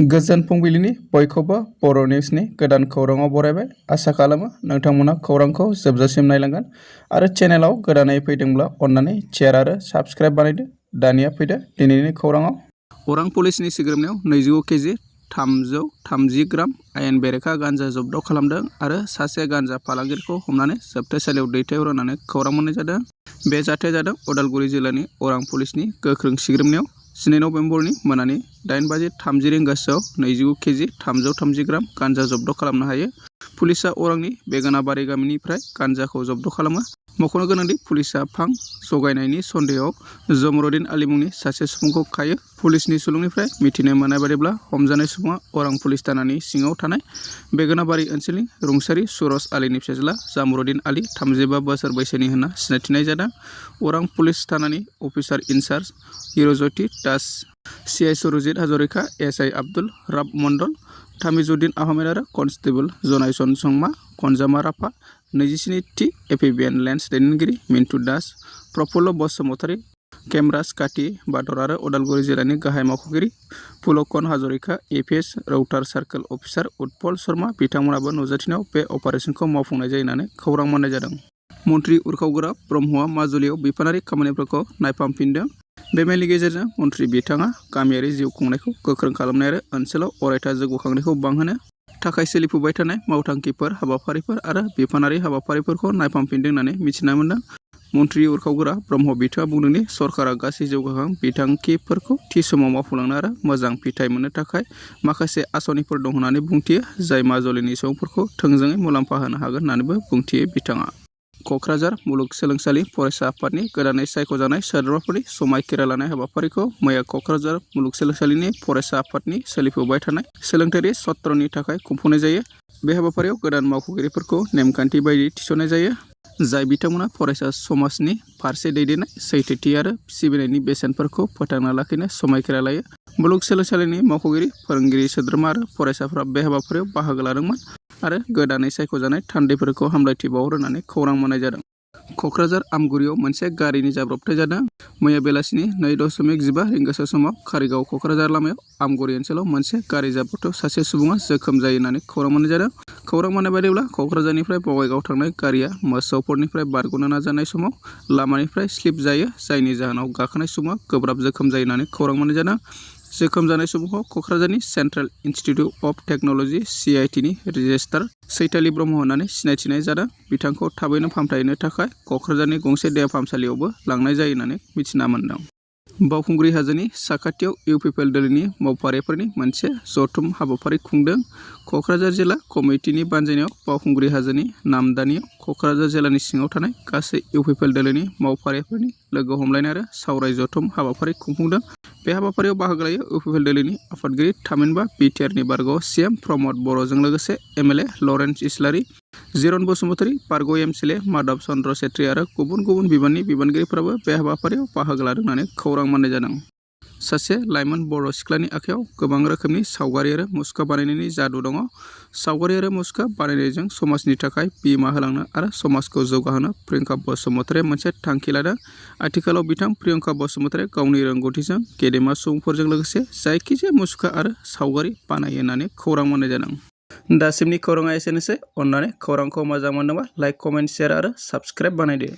गोजोन फुंबिलिनि बयखौबो बर' निउसनि गोदान खौराङाव बरायबाय। आसा खालामो नोंथांमोना खौरांखौ जोबजासिम नायलांगोन आरो चेनेलाव गोदानै फैदोंब्ला अन्नानै शेयार आरो साबस्क्राइब बानायदो। दानिया फैदो दिनैनि खौराङाव। अरां पुलिसनि सिग्रोमनायाव 25 केजि 330 ग्राम आयेन बेरेखा गान्जा जब्द खालामदों आरो सासे गान्जा फालांगिरिखौ हमनानै जोबथेसालियाव दैथायहरनानै खौरां मोननाय जादों। बे जाथाया जादों उदालगुरि जिल्लानि अरां पुलिसनि गोख्रों सिग्रोमनायाव 12 नभेम्बरनि मोनानि 8:30 रिंगासोआव 25 केजि 330 ग्राम गान्जा जब्द खालामनो हायो। पुलिसआ अरांनि बेगानाबारि गामिनिफ्राय गान्जाखौ जब्द खालामो। मख'नो गोनांदि पुलिसआ फां जगायनायनि सन्देहआव जमरुद्दिन आली मुंनि सासे सुबुंखौ खायो। पुलिसनि सुलुंनिफ्राय मिथिनो मोननाय बादिब्ला हमजानाय सुबुङा अरां पुलिस थानानि सिङाव थानाय बेगानाबारि ओनसोलनि रुंसारि सुरज आलीनि फिसाज्ला जामरुद्दिन आली 35 बोसोर बैसोनि होनना सिनायथिनाय जादों। अरां पुलिस थानानि officer in charge Hirajyoti Das, CI Surajit Hazarika, SI Abdul Rab Mondal, Tamijuddin Ahmed आरो कनस्टेबल जनायसन संमा, खनजामा राफा, 27थि एफिबिएन लेन्स दैदेनगिरि मिन्टु दास, प्रफुल्ल बसुमतारी, केमराज काटी बादर आरो उदालगुरि जिल्लानि गाहाय मावख'गिरि पुलकन हाजरिका, एपिएस रौतार सार्केल अफिसार उत्पल शर्मा बिथांमोनाबो नुजाथिनायाव बे अपारेसनखौ मावफुंनाय जायो होननानै खौरां मोननाय जादों। मन्त्रि उरखावगोरा ब्रह्मआ माजुलियाव बिफानारि खामानिफोरखौ नायफामफिनदों। बे मेलनि गेजेरजों मन्त्रि बिथाङा गामियारि जिउ खुंनायखौ गोख्रों खालामनाय आरो ओनसोलाव अरायथा जौगाखांनायखौ बांहोनो थाखाय सोलिफुबाय थानाय मावथांखिफोर, हाबाफारिफोर आरो बिफानारि हाबाफारिफोरखौ नायफामफिनदों होननानै मिथिना मोन्दों। मन्त्रि उरखावगोरा ब्रह्म बिथाङा बुंदों दि सरकारा गासै जौगाखां बिथांखिफोरखौ थि समाव मावफुंलांनो आरो मोजां फिथाय मोननो थाखाय माखासे आसनिफोर दं होननानै बुंथियो, जाय माजुलिनि सुबुंफोरखौ थोंजोङै मुलाम्फा होनो हागोन होननानैबो बुंथियो बिथाङा। क'क्राझार मुलुगसोलोंसालि फरायसा आफादनि गोदानै सायख'जानाय सोद्रोमाफोरनि समायखिरा लानाय हाबाफारिखौ मैया क'क्राझार मुलुगसोलोंसालिनि फरायसा आफादनि सोलिफुबाय थानाय सोलोंथायारि सत्रनि थाखाय खुंफुंनाय जायो। बे हाबाफारियाव गोदान मावख'गिरिफोरखौ नेमखान्थि बायदियै थिसननाय जायो, जाय बिथांमोना फरायसा समाजनि फारसे दैदेननाय सैथोथि आरो सिबिनायनि बेसेनफोरखौ फोथांना लाखिनो समायखिरा लायो। मुलुगसोलोंसालिनि मावख'गिरि, फोरोंगिरि, सोद्रोमा आरो फरायसाफोरा बे हाबाफारियाव बाहागो लादोंमोन आरो गोदानै सायख'जानाय थान्दैफोरखौ हामलायथि बावहरो होननानै खौरां मोननाय जादों। क'क्राझार आमगुरियाव मोनसे गारिनि जाब्रबथाय जादों। मैया बेलासिनि 2:15 रिंगासो समाव कारिगाव क'क्राझार लामायाव आमगुरि ओनसोलाव मोनसे गारि जाब्रबथायाव सासे सुबुङा जोखोम जायो होननानै खौरां मोननाय जादों। खौरां मोननाय बायदिब्ला क'क्राझारनिफ्राय बङाइगाव थांनाय गारिया मोसौफोरनिफ्राय बारग'नो नाजानाय समाव लामानिफ्राय स्लिप जायो, जायनि जाहोनाव गाखोनाय सुबुङा गोब्राब जोखोम जायो होननानै खौरां मोननाय जादों। जोखोम जानाय सुबुंखौ क'क्राझारनि central institute of technology (CIT) नि रेजिस्ट्रार चैताली ब्रह्म होननानै सिनायथिनाय जादों। बिथांखौ थाबैनो फाहामथाय होनो थाखाय क'क्राझारनि गंसे देहा फाहामसालियावबो लांनाय जायो होननानै मिथिना मोन्दों। बावखुंग्रि हाजोनि साखाथियाव इउपिपिएल दोलोनि मावफारियाफोरनि मोनसे जथुम हाबाफारि खुंदों। क'क्राझार जिल्ला कमिटिनि बानजायनायाव बावखुंग्रि हाजोनि नामदानियाव क'क्राझार जिल्लानि सिङाव थानाय गासै इउपिपिएल दोलोनि मावफारियाफोरनि लोगो हमलायनाय आरो सावराय जथुम हाबाफारि खुंफुंदों। बे हाबाफारियाव बाहागो लायो इउपिपिएल दोलोनि आफादगिरि थामहिनबा बिटिआरनि बारग' सिएम प्रमद बर'जों लोगोसे एमएलए लरेन्स इस्लारि, जिरन बसुमतारी, बारग' एमसिएलए माधब चन्द्र छेत्री आरो गुबुन गुबुन बिबाननि बिबानगिरिफोराबो बे हाबाफारियाव बाहागो लादों होननानै खौरां मोननाय जादों। सासे लाइमोन बर' सिख्लानि आखायाव गोबां रोखोमनि सावगारि आरो मुसुखा बानायनायनि जादु दङ। सावगारि आरो मुसुखा बानायनायजों समाजनि थाखाय बिहोमा होलांनो आरो समाजखौ जौगाहोनो प्रियंका बसुमतारीया मोनसे थांखि लादों। आथिखालाव बिथां प्रियंका बसुमतारीया गावनि रोंग'थिजों गेदेमा सुबुंफोरजों लोगोसे जायखिजाया मुसुखा आरो सावगारि बानायो होननानै खौरां मोननाय जादों। दासिमनि खौराङा एसेनोसै। अन्नानै खौरांखौ मोजां मोनदोंबा लाइक, कमेन्ट, शेयार आरो साबस्क्राइब बानायदो।